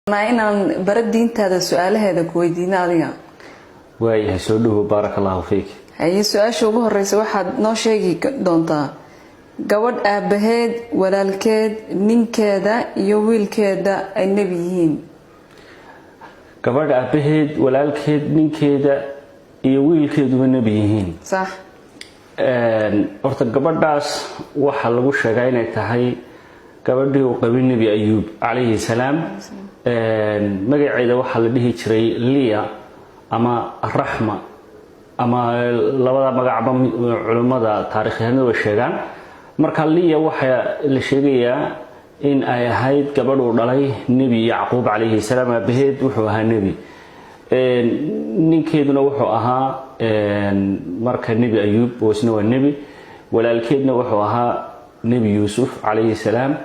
Inaan bara diintaada su-aalaheeda ku weydiino adiga. Waayahay, soo dhawow, baaraka allahu fiik. Haye, su-aasha ugu horeysa waxaad noo sheegi doontaa gabadh aabaheed, walaalkeed, ninkeeda iyo wiilkeeda ay nebi yihiin. Gabadh aabaheed, walaalkeed, ninkeeda iyo wiilkeeduba nebi yihiin? Sax. Horta gabadhaas waxaa lagu sheegaa inay tahay gabadhii uu qabay Nebi Ayuub calayhi salaam. Magaceeda waxaa la dhihi jiray Liya ama Raxma, ama labada magacba culimmada taarikhyahanada way sheegaan. Marka Liya waxaa la sheegayaa in ay ahayd gabadh uu dhalay Nebi Yacquub calayhi salaam. Aabaheed wuxuu ahaa nebi, ninkeeduna wuxuu ahaa marka Nebi Ayuub oo isna waa nebi, walaalkeedna wuxuu ahaa Nebi Yuusuf calayhi salaam,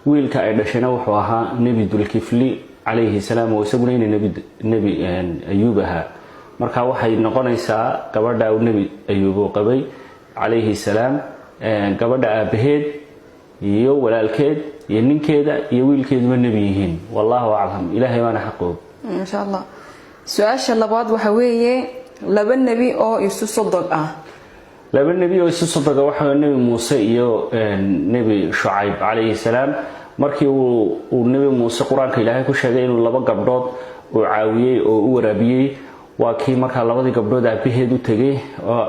wiilka ay dhashayna wuxuu ahaa Nebi Dulkifli calayhi salaam, oo isaguna ina Nebi Ayuub ahaa. Marka waxay noqonaysaa gabadha uu Nebi Ayuub uu qabay calayhi salaam, gabadha aabaheed iyo walaalkeed iyo ninkeeda iyo wiilkeeduba nebi yihiin. Wallaahu aclam, Ilaahay baana xaqoog. Insha Allah. Su-aasha labaad waxa weeye laba nebi oo isu sodog ah. Laba nebi oo isu sodoga waxa Nebi Muuse iyo Nebi Shucayb calayhi salaam. Markii uu Nebi Muuse Qur-aanka Ilaahay ku sheegay inuu laba gabdhood uu caawiyey oo u waraabiyey, waa kii markaa labadii gabdhood aabaheed u tegay.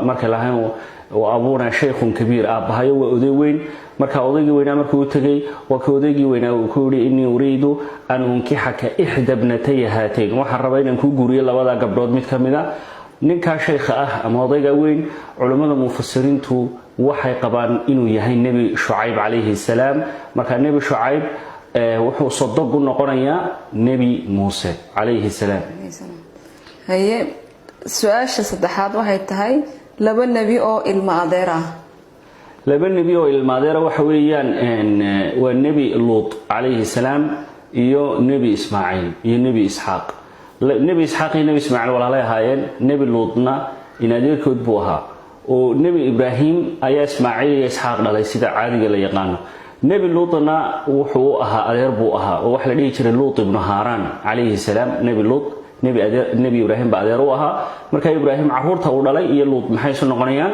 Markay lahayn "Abuuna shaykhun kabiir", aabbahayo waa oday weyn. Marka odaygii weynaa markuu u tegay, waa kii odaygii weynaa uu ku yidhi: "Innii uriidu an unkixaka ixda bnataya haatayn", waxaan rabaa inaan kuu guuriyo labadaa gabdhood mid ka mid a. Ninkaa shaykha ah ama odayga weyn, culummada mufasiriintu waxay qabaan inuu yahay Nebi Shucayb calayhi salaam. Marka Nebi Shucayb wuxuu sodog u noqonayaa Nebi Muuse calayhi salaam. Haye, su-aasha saddexaad waxay tahay laba nebi oo ilmo adeer ah. Laba nebi oo ilmo adeera waxa weeyaan waa Nebi Luut calayhi salaam iyo Nebi Ismaaciil iyo Nebi Isxaaq. Nebi Isxaaq iyo Nebi Ismaaciil walaalay ahaayeen, Nebi Luutna in adeerkood buu ahaa, oo Nebi Ibraahim ayaa Ismaaciil iyo Isxaaq dhalay sida caadiga la yaqaano. Nebi Luutna wuxuu u ahaa adeer buu ahaa, oo waxa la dhihi jiray Luut ibnu Haaraan calayhi salaam. Nebi Luut Nebi Ibraahim baa adeer u ahaa. Marka Ibraahim caruurta uu dhalay iyo Luut maxay isu noqonayaan?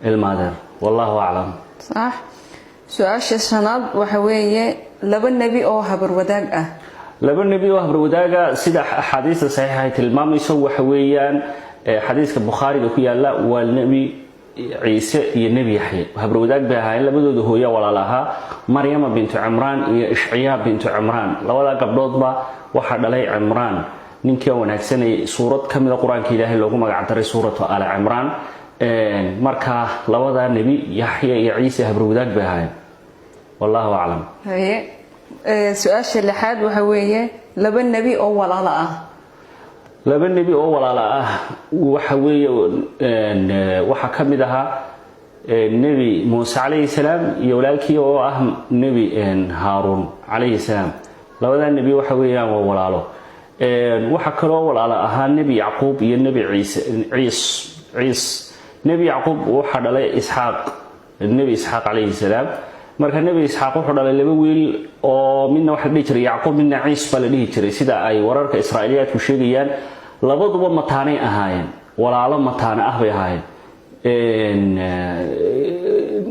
Ilma adeer. Wallahu aclam. Sax. Su-aasha shanaad waxa weeye laba nebi oo habar wadaag ah. Laba nebi oo habarwadaaga, sida axaadiista saxiixa ay tilmaamayso, waxa weeyaan xadiiska Bukhaariga ku yaala, waa Nebi Ciise iyo Nebi Yaxye. Habarwadaag bay ahaayeen, labadooda hooya walaal ahaa, Maryama bintu Cimraan iyo Ishciya bintu Cimraan. Labadaa gabdhoodba waxaa dhalay Cimraan, ninkii wanaagsanayay suurad ka mida Qur-aanka Ilaahay loogu magacdaray Suuratu Aali Cimraan. Marka labadaa nebi, Yaxya iyo Ciise, habarwadaag bay ahaayeen. Wallahu aclam. Haye, su-aasha lixaad waxa weeye laba nebi oo walaalo ah. Laba nebi oo walaalo ah waxa weeye waxaa ka mid ahaa Nebi Muuse calayhi salaam iyo walaalkii oo ah Nebi Haaruun calayhi salaam. Labadaa nebi waxa weeyaan waa walaalo. Waxaa kaloo walaalo ahaa Nebi Yacquub iyo Nebi Ciise. Ciis Nebi Yacquub waxaa dhalay Isxaaq, Nebi Isxaaq calayhi salaam. Marka Nebi Isxaaq wuxuu dhalay laba wiil, oo midna waxa la dhihi jiray Yacquub, midna Ciis baa la dhihi jiray, sida ay wararka Israa'iiliyaadku sheegayaan. Labaduba mataanay ahaayeen, walaalo mataane ah bay ahaayeen.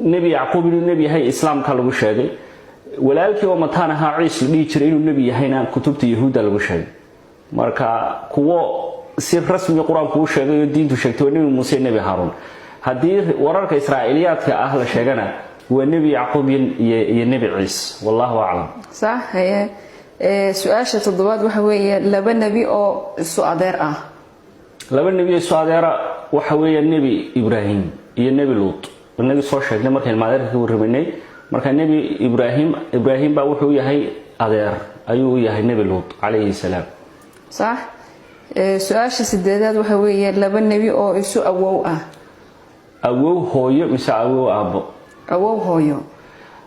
Nebi Yacquub inuu nebi yahay Islaamka lagu sheegay, walaalkii oo mataan ahaa Ciis la dhihi jiray inuu nebi yahayna kutubta Yahuudda lagu sheegay. Marka kuwo si rasmiga Qur-aanku u sheegay oo diintu sheegtay waa Nebi Muuse iyo Nebi Haaruun. Haddii wararka Israa'iiliyaadka ah la sheegana, waa Nebi Yacquub iyo Nebi Ciis. Wallahu aclam. Sax. Haye, su-aasha toddobaad waxa weeye laba nebi oo isu adeer ah. Laba nebi oo isu adeera waxa weeye Nebi Ibraahim iyo Nebi Luut, inagii soo sheegnay markaynu maadeerka ka warramaynay. Marka Nebi Ibraahim, Ibraahim baa wuxuu yahay adeer ayuu u yahay Nebi Luut calayhi salaam. Sax. Su-aasha sideedaad waxa weeye laba nebi oo isu awow ah. Awow hooyo mise awow aabbo? Awow hooyo.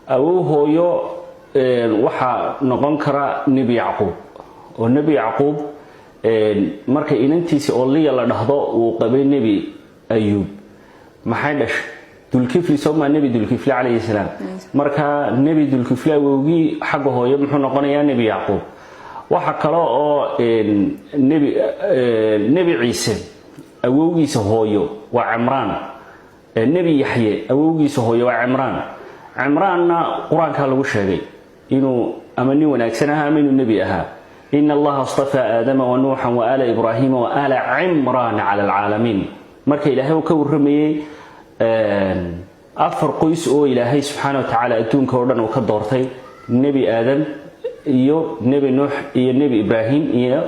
Awow hooyo waxaa noqon kara Nebi Yacquub, oo Nebi Yacquub marka inantiisi oo Liya la dhahdo uu qabay Nebi Ayuub, maxay dhashay? Dulkifli, soomaa? Nebi Dulkifli calayhi salaam. Marka Nebi Dulkifli awowgii xagga hooyo muxuu noqonayaa? Nebi Yacquub. Waxa kale oo Nebi Ciise awowgiisa hooyo waa Cimraan. Nebi Yaxye awowgiisa hooyo waa Cimraan. Cimraanna Qur-aankaa lagu sheegay inuu ama nin wanaagsan ahaa ama inuu nebi ahaa: "إن الله اصطفى آدم ونوحا وآل إبراهيم وآل عمران على العالمين." Marka Ilaahay uu ka warramayey afar qoys oo Ilaahay subxaana wa tacaala adduunka oo dhan uu ka doortay, Nebi Aadam iyo Nebi Nuux iyo Nebi Ibraahim iyo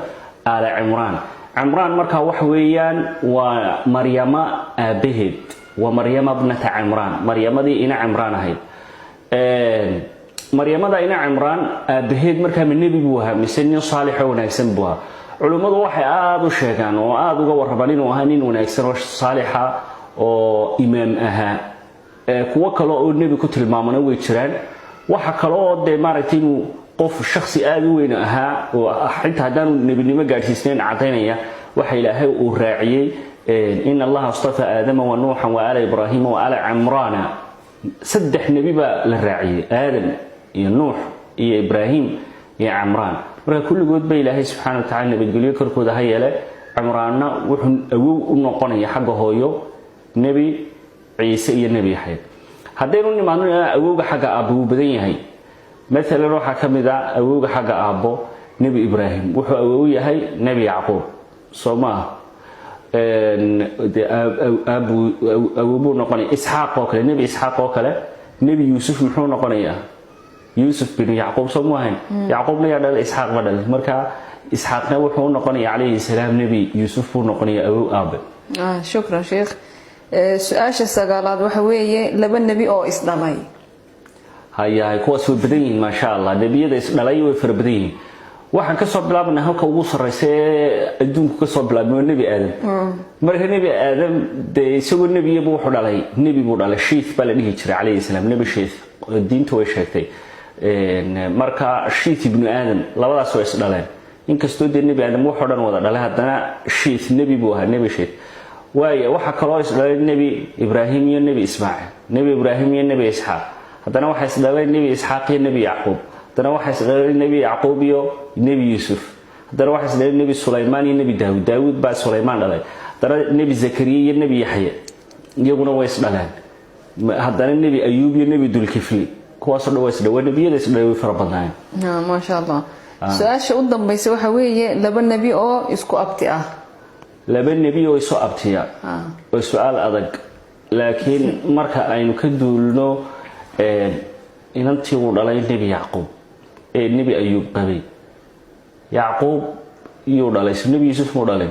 Aala Cimraan. Cimraan markaa waxa weeyaan waa Maryama aabbaheed, waa Maryama bnata Cimraan, Maryamadii ina Cimraan ahayd. Maryamada ina Cimraan aabbaheed markaa ma nebi buu ahaa mise nin saalix oo wanaagsan buu ahaa? Culimmadu waxay aada u sheegaan oo aada uga warramaan inuu ahaa nin wanaagsan oo saalixa oo imaam ahaa. Kuwo kale oo nebi ku tilmaamana way jiraan. Waxa kale oo dee maaragtay inuu qof shaksi aada u weyn ahaa oo xitaa haddaanu nebinimo gaadhsiisnayn caddaynaya waxa Ilaahay uu raaciyey: "إن الله اصطفى آدم ونوحا وآل إبراهيم وآل عمران." Saddex nebi baa la raaciyey: Aadam iyo Nuux iyo Ibraahim iyo Cimraan. Marka kulligood ba Ilaahay subxana wa tacala nabadgelyo korkooda ha yeele. Cimraanna wuxuu awow u noqonaya xagga hooyo Nebi Ciise iyo Nebi Yaxya. Haddaynu nimaadno awowga xagga aabbo, wuu badan yahay. Maalan waxaa ka mid a awowga xagga aabbo Nebi Ibraahim, wuxuu awow yahay Nebi Yacquub, soo ma ah? Awowbuu noqonaya Isxaaq oo kale, Nebi Isxaaq oo kale. Nebi Yuusuf muxuu noqonayaa? Yuusuf bin Yacquub, soo mu ahayn? Yacquubna yaa dhalay? Isxaaq ba dhalay. Marka Isxaaqna wuxuu u noqonaya calayhi salaam, Nebi Yuusuf buu noqonaya awow aabe. Shukran, sheekh. Su-aasha sagaalaad waxa weeye laba nebi oo isdhalay. Hayahay, kuwaas way badan yihiin, maasha Allah. Nebiyada isdhalay way fara badan yihiin. Waxaan kasoo bilaabanaa halka ugu sarreysa ee adduunku kasoo bilaabmay, waa Nebi Aadam. Marka Nebi Aadam dee isagoo nebiyaba wuxuu dhalay, nebi buu dhalay, Shiith baa la dhihi jiray calayhi salaam, Nebi Shiith, diinta way sheegtay. Marka Shiith ibnu Aadam, labadaas way isdhaleen. Inkastoo dee Nebi Aadam waxoo dhan wada dhalay, haddana Shiith nebi buu ahaa, Nebi Shiith. Waaya, waxaa kaloo isdhalay Nebi Ibraahim iyo Nebi Ismaaciil, Nebi Ibraahim iyo Nebi Isxaaq. Haddana waxaa isdhalay Nebi Isxaaq iyo Nebi Yacquub. Haddana waxaa isdhalay Nebi Yacquub iyo Nebi Yuusuf. Haddana waxaa isdhalay Nebi Sulaymaan iyo Nebi Daawud, Daawud baa Sulaymaan dhalay. Haddana Nebi Zakariya iyo Nebi Yaxye iyaguna way isdhaleen. Haddana Nebi Ayuub iyo Nebi Dulkifli, kuwaasoo dhan waa isdhalay. Waa nebiyada isdhalay, way fara badnaayeen. Maasha Allah. Su-aasha u dambaysa waxa weeye laba nebi oo isku abti ah. Laba nebi oo isu abtiya waa su-aal adag, laakiin marka aynu ka duulno inantii uu dhalay Nebi Yacquub ee Nebi Ayuub qabay, Yacquub yuu dhalay? So Nebi Yuusuf muu dhalay?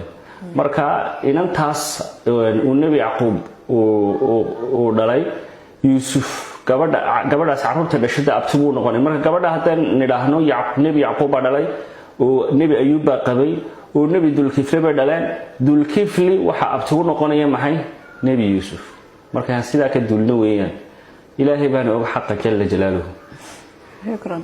Marka inantaas uu Nebi Yacquub uu dhalay Yuusuf, gabadha gabadhaas carruurta dhashada abti buu noqonay. Marka gabadha haddaan nidhaahno Nebi Yacquub baa dhalay oo Nebi Ayuub baa qabay oo Nebi Dulkifli bay dhaleen, Dulkifli waxaa abtigu noqonaya maxay? Nebi Yuusuf. Marka sidaa ka duulno weeyaan. Ilaahay baana oga xaqa jala jalaaluhu. Shukran.